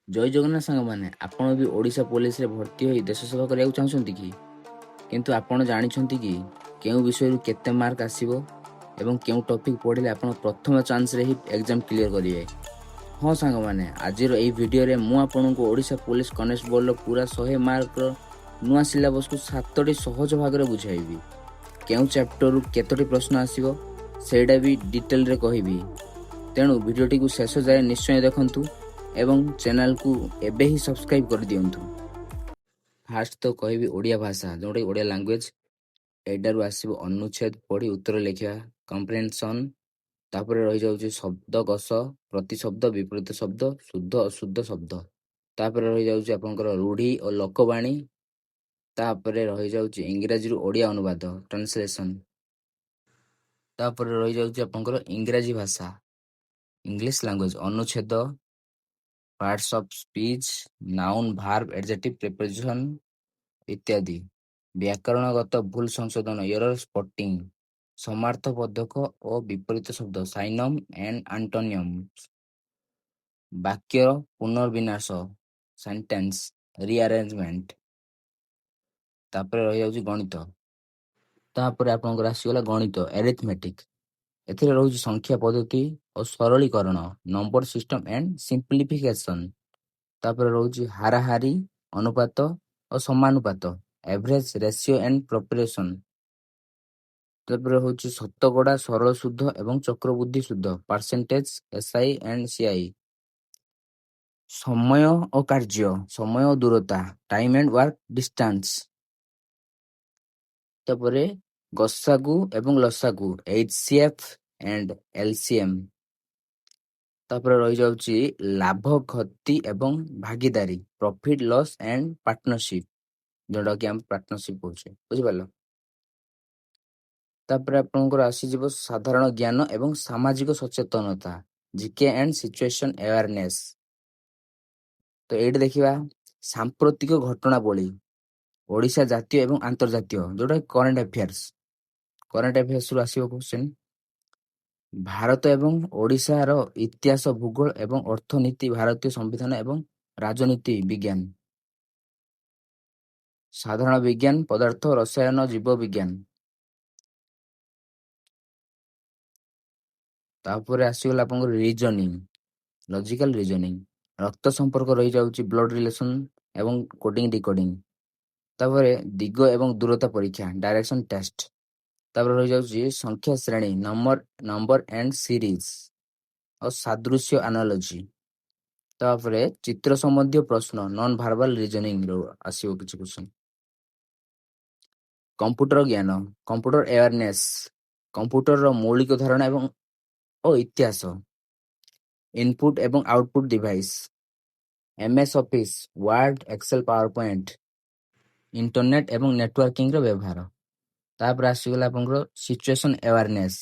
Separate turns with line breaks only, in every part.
ଜୟ ଜଗନ୍ନାଥ ସାଙ୍ଗମାନେ, ଆପଣ ବି ଓଡ଼ିଶା ପୋଲିସରେ ଭର୍ତ୍ତି ହୋଇ ଦେଶ ସେବା କରିବାକୁ ଚାହୁଁଛନ୍ତି କି? କିନ୍ତୁ ଆପଣ ଜାଣିଛନ୍ତି କି କେଉଁ ବିଷୟରୁ କେତେ ମାର୍କ ଆସିବ ଏବଂ କେଉଁ ଟପିକ୍ ପଢ଼ିଲେ ଆପଣ ପ୍ରଥମ ଚାନ୍ସରେ ହିଁ ଏକ୍ଜାମ୍ କ୍ଲିୟର କରିବେ? ହଁ ସାଙ୍ଗମାନେ, ଆଜିର ଏହି ଭିଡ଼ିଓରେ ମୁଁ ଆପଣଙ୍କୁ ଓଡ଼ିଶା ପୋଲିସ କନେଷ୍ଟବଳର ପୁରା 100 ମାର୍କର ନୂଆ ସିଲାବସକୁ ସାତଟି ସହଜ ଭାଗରେ ବୁଝାଇବି। କେଉଁ ଚାପ୍ଟରରୁ କେତୋଟି ପ୍ରଶ୍ନ ଆସିବ, ସେଇଟା ବି ଡିଟେଲରେ କହିବି। ତେଣୁ ଭିଡ଼ିଓଟିକୁ ଶେଷ ଯାଏ ନିଶ୍ଚୟ ଦେଖନ୍ତୁ ଏବଂ ଚ୍ୟାନେଲକୁ ଏବେ ହିଁ ସବସ୍କ୍ରାଇବ୍ କରିଦିଅନ୍ତୁ। ଫାଷ୍ଟ ତ କହିବି ଓଡ଼ିଆ ଭାଷା, ଯେଉଁଟାକି ଓଡ଼ିଆ ଲାଙ୍ଗୁଏଜ। ଏଇଟାରୁ ଆସିବ ଅନୁଚ୍ଛେଦ ପଢ଼ି ଉତ୍ତର ଲେଖିବା, କମ୍ପ୍ରେହେନ୍ସନ୍। ତାପରେ ରହିଯାଉଛି ଶବ୍ଦକୋଷ, ପ୍ରତିଶବ୍ଦ, ବିପରୀତ ଶବ୍ଦ, ଶୁଦ୍ଧ ଅଶୁଦ୍ଧ ଶବ୍ଦ। ତାପରେ ରହିଯାଉଛି ଆପଣଙ୍କର ରୂଢ଼ି ଓ ଲୋକବାଣୀ। ତାପରେ ରହିଯାଉଛି ଇଂରାଜୀରୁ ଓଡ଼ିଆ ଅନୁବାଦ, ଟ୍ରାନ୍ସଲେସନ୍। ତାପରେ ରହିଯାଉଛି ଆପଣଙ୍କର ଇଂରାଜୀ ଭାଷା, ଇଂଲିଶ ଲାଙ୍ଗୁଏଜ, ଅନୁଚ୍ଛେଦ, parts of speech, noun, verb, adjective, preposition ଇତ୍ୟାଦି, ବ୍ୟାକରଣଗତ ଭୁଲ ସଂଶୋଧନ, ଏରର ସ୍ପଟିଂ, ସମାର୍ଥବୋଧକ ଓ ବିପରୀତ ଶବ୍ଦ, ସିନୋନିମ୍ ଆଣ୍ଡ ଆଣ୍ଟୋନିମ୍, ବାକ୍ୟର ପୁନର୍ବିନ୍ୟାସ, ସେଣ୍ଟେନ୍ସ ରିଆରେଞ୍ଜମେଣ୍ଟ। ତାପରେ ରହିଯାଉଛି ଗଣିତ। ତାପରେ ଆପଣଙ୍କର ଆସିଗଲା ଗଣିତ, ଏରିଥମେଟିକ୍। ଏଥିରେ ରହୁଛି ସଂଖ୍ୟା ପଦ୍ଧତି ଓ ସରଳୀକରଣ, ନମ୍ବର ସିଷ୍ଟମ ଆଣ୍ଡ ସିମ୍ପ୍ଲିଫିକେସନ। ତାପରେ ରହୁଛି ହାରାହାରି, ଅନୁପାତ ଓ ସମାନୁପାତ, ଏଭରେଜ, ରେସିଓ ଆଣ୍ଡ ପ୍ରପୋର୍ସନ। ତାପରେ ହେଉଛି ଶତକଡ଼ା, ସରଳ ସୁଧ ଏବଂ ଚକ୍ରବୃଦ୍ଧି ସୁଧ, ପରସେଣ୍ଟେଜ, ଏସ୍ଆଇ ଆଣ୍ଡ ସିଆଇ। ସମୟ ଓ କାର୍ଯ୍ୟ, ସମୟ ଓ ଦୂରତା, ଟାଇମ୍ ଆଣ୍ଡ ୱାର୍କ ଡିଷ୍ଟାନ୍ସ। ତାପରେ ଗସାଗୁ ଏବଂ ଲସାଗୁ, ଏଚସିଏଫ୍ ଆଣ୍ଡ ଏଲସିଏମ୍। ତାପରେ ରହିଯାଉଛି ଲାଭ, କ୍ଷତି ଏବଂ ଭାଗିଦାରୀ, ପ୍ରଫିଟ୍, ଲସ୍ ଆଣ୍ଡ ପାର୍ଟନରସିପ୍, ଯୋଉଟାକି ଆମେ ପାର୍ଟନରସିପ୍ କହୁଛେ, ବୁଝିପାରିଲ? ତାପରେ ଆପଣଙ୍କର ଆସିଯିବ ସାଧାରଣ ଜ୍ଞାନ ଏବଂ ସାମାଜିକ ସଚେତନତା, ଜିକେ ଆଣ୍ଡ ସିଚୁଏସନ ଆୱାରନେସ୍। ତ ଏଇଠି ଦେଖିବା ସାମ୍ପ୍ରତିକ ଘଟଣାବଳୀ, ଓଡ଼ିଶା, ଜାତୀୟ ଏବଂ ଆନ୍ତର୍ଜାତୀୟ, ଯୋଉଟା କରେଣ୍ଟ ଆଫେୟାର୍ସ। କରେଣ୍ଟ ଆଫେୟାର୍ସରୁ ଆସିବ କ୍ୱେଶ୍ଚନ। ଭାରତ ଏବଂ ଓଡ଼ିଶାର ଇତିହାସ, ଭୂଗୋଳ ଏବଂ ଅର୍ଥନୀତି, ଭାରତୀୟ ସମ୍ବିଧାନ ଏବଂ ରାଜନୀତି ବିଜ୍ଞାନ, ସାଧାରଣ ବିଜ୍ଞାନ, ପଦାର୍ଥ, ରସାୟନ, ଜୀବ ବିଜ୍ଞାନ। ତାପରେ ଆସିଗଲା ଆପଣଙ୍କର ରିଜନିଂ, ଲଜିକାଲ ରିଜନିଂ, ରକ୍ତ ସମ୍ପର୍କ ରହିଯାଉଛି, ବ୍ଲଡ ରିଲେସନ ଏବଂ କୋଡିଂ ଡିକୋଡିଂ। ତାପରେ ଦିଗ ଏବଂ ଦୂରତା ପରୀକ୍ଷା, ଡାଇରେକ୍ସନ ଟେଷ୍ଟ। ତାପରେ ରହିଯାଉଛି ସଂଖ୍ୟା ଶ୍ରେଣୀ, ନମ୍ବର ଆଣ୍ଡ ସିରିଜ ଆଉ ସାଦୃଶ୍ୟ, ଆନାଲୋଜି। ତାପରେ ଚିତ୍ର ସମ୍ବନ୍ଧୀୟ ପ୍ରଶ୍ନ, ନନ୍ ଭାର୍ବାଲ ରିଜନିଂ ର ଆସିବ କିଛି କ୍ୱେଶ୍ଚନ। କମ୍ପ୍ୟୁଟର ଜ୍ଞାନ, କମ୍ପ୍ୟୁଟର ଆୱାରନେସ୍, କମ୍ପ୍ୟୁଟରର ମୌଳିକ ଧାରଣା ଏବଂ ଓ ଇତିହାସ, ଇନପୁଟ ଏବଂ output device, MS Office, Word, Excel, PowerPoint, internet ଏବଂ ନେଟୱାର୍କିଂର ବ୍ୟବହାର। ତାପରେ ଆସିଗଲା ଆପଣଙ୍କର ସିଚୁଏସନ ଆୱାରନେସ୍।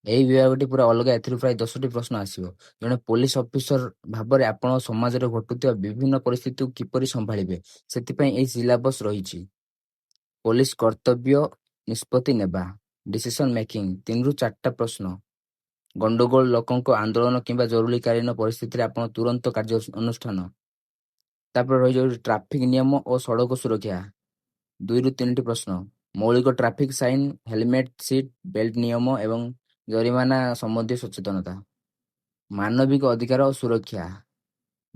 ଏହି ବିଭାଗଟି ପୁରା ଅଲଗା। ଏଥିରୁ ପ୍ରାୟ 10ଟି ପ୍ରଶ୍ନ ଆସିବ। ଜଣେ ପୋଲିସ ଅଫିସର ଭାବରେ ଆପଣ ସମାଜରେ ଘଟୁଥିବା ବିଭିନ୍ନ ପରିସ୍ଥିତିକୁ କିପରି ସମ୍ଭାଳିବେ, ସେଥିପାଇଁ ଏହି ସିଲାବସ ରହିଛି। ପୋଲିସ କର୍ତ୍ତବ୍ୟ, ନିଷ୍ପତ୍ତି ନେବା, ଡିସିସନ ମେକିଂ, ତିନିରୁ ଚାରିଟା ପ୍ରଶ୍ନ। ଗଣ୍ଡଗୋଳ, ଲୋକଙ୍କ ଆନ୍ଦୋଳନ କିମ୍ବା ଜରୁରୀକାଳୀନ ପରିସ୍ଥିତିରେ ଆପଣ ତୁରନ୍ତ କାର୍ଯ୍ୟ ଅନୁଷ୍ଠାନ। ତାପରେ ରହିଯାଉଛି ଟ୍ରାଫିକ ନିୟମ ଓ ସଡ଼କ ସୁରକ୍ଷା, ଦୁଇରୁ ତିନିଟି ପ୍ରଶ୍ନ। ମୌଳିକ traffic sign, helmet, seat belt ନିୟମ ଏବଂ ଜରିମାନା ସମ୍ବନ୍ଧୀୟ ସଚେତନତା। ମାନବିକ ଅଧିକାର ଓ ସୁରକ୍ଷା,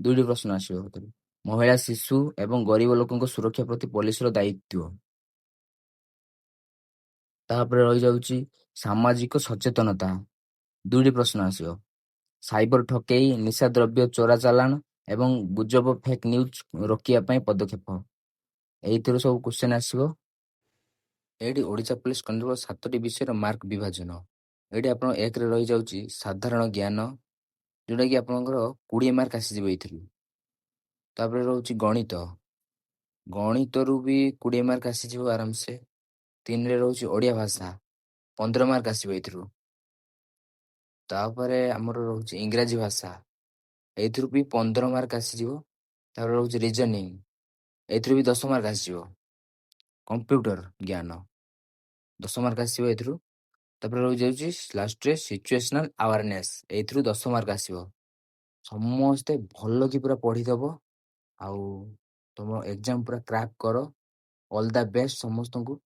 ଦୁଇଟି ପ୍ରଶ୍ନ ଆସିବ ଏଥିରୁ। ମହିଳା, ଶିଶୁ ଏବଂ ଗରିବ ଲୋକଙ୍କ ସୁରକ୍ଷା ପ୍ରତି ପୋଲିସର ଦାୟିତ୍ୱ। ତାପରେ ରହିଯାଉଛି ସାମାଜିକ ସଚେତନତା, ଦୁଇଟି ପ୍ରଶ୍ନ ଆସିବ। ସାଇବର ଠକେଇ, ନିଶା ଦ୍ରବ୍ୟ ଚୋରା ଚାଲାଣ ଏବଂ ଗୁଜବ, ଫେକ୍ ନ୍ୟୁଜ୍ ରୋକିବା ପାଇଁ ପଦକ୍ଷେପ। ଏଇଥିରୁ ସବୁ କ୍ୱେଶ୍ଚନ ଆସିବ। ଏଇଠି ଓଡ଼ିଶା ପୋଲିସ କନେଷ୍ଟବଳ ସାତଟି ବିଷୟର ମାର୍କ ବିଭାଜନ। ଏଇଠି ଆପଣ ଏକରେ ରହିଯାଉଛି ସାଧାରଣ ଜ୍ଞାନ, ଯୋଉଟାକି ଆପଣଙ୍କର 20 ମାର୍କ ଆସିଯିବ ଏଇଥିରୁ। ତାପରେ ରହୁଛି ଗଣିତ। ଗଣିତରୁ ବି 20 ମାର୍କ ଆସିଯିବ ଆରାମସେ। ତିନିରେ ରହୁଛି ଓଡ଼ିଆ ଭାଷା, 15 ମାର୍କ ଆସିବ ଏଇଥିରୁ। ତାପରେ ଆମର ରହୁଛି ଇଂରାଜୀ ଭାଷା, ଏଇଥିରୁ ବି 15 ମାର୍କ ଆସିଯିବ। ତାପରେ ରହୁଛି ରିଜନିଂ, ଏଇଥିରୁ ବି 10 ମାର୍କ ଆସିଯିବ। କମ୍ପ୍ୟୁଟର ଜ୍ଞାନ 10 ମାର୍କ ଆସିବ ଏଥିରୁ। ତାପରେ ରହିଯାଉଛି ଲାଷ୍ଟରେ ସିଚୁଏସନାଲ ଆୱାରନେସ୍, ଏଇଥିରୁ 10 ମାର୍କ ଆସିବ। ସମସ୍ତେ ଭଲ କି ପୁରା ପଢ଼ିଦେବ ଆଉ ତୁମ ଏକ୍ଜାମ୍ ପୁରା କ୍ରାକ୍ କର। ଅଲ୍ the best ସମସ୍ତଙ୍କୁ।